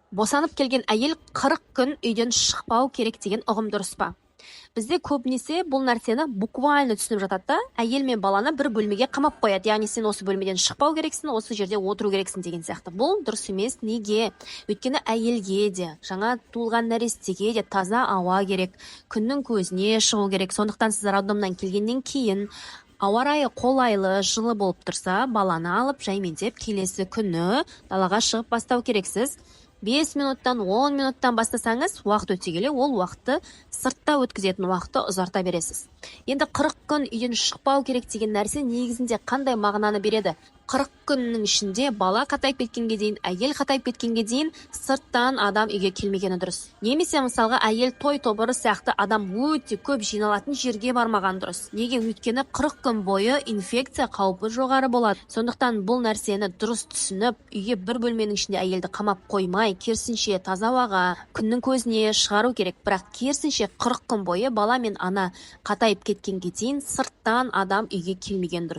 Босанып келген әйел 40 күн үйден шықпау керек деген ұғым дұрыс па? Бізде көбінесе бұл нәрсені буквально түсініп жатады да, әйел мен баланы бір бөлмеге қамап қояды. Яғни сен осы бөлмеден шықпау керексің, осы жерде отыру керексің деген сияқты. Бұл дұрыс емес. Неге? Өйткені әйелге де, жаңа туылған нәрестеге де таза ауа керек, күннің көзіне шығу керек. Сондықтан сіз роддомнан келгеннен кейін ауа райы қолайлы, жылы болып тұрса, баланы алып жаймендеп келесі күні далаға шығып бастау керексіз. 5 минуттан, 10 минуттан бастасаңыз, уақыт өте келе ол уақытты, сыртта өткізетін уақытты ұзарта бересіз. Енді 40 күн үйден шықпау керек деген нәрсе негізінде қандай мағынаны береді? 40 күннің ішінде бала қатайып кеткенге дейін, әйел қатайып кеткенге дейін сырттан адам үйге келмегені дұрыс. Немесе, мысалға, әйел той тобыры сияқты адам өте көп жиналатын жерге бармаған дұрыс. Неге? Өйткені 40 күн бойы инфекция қаупі жоғары болады. Сондықтан бұл нәрсені дұрыс түсініп, үйге бір бөлменің ішінде әйелді қамап қоймай, керісінше таза ауаға, күннің көзіне шығару керек. Бірақ керісінше 40 күн бойы бала мен ана қатайып кеткенге дейін сырттан адам үйге келмеген дұрыс.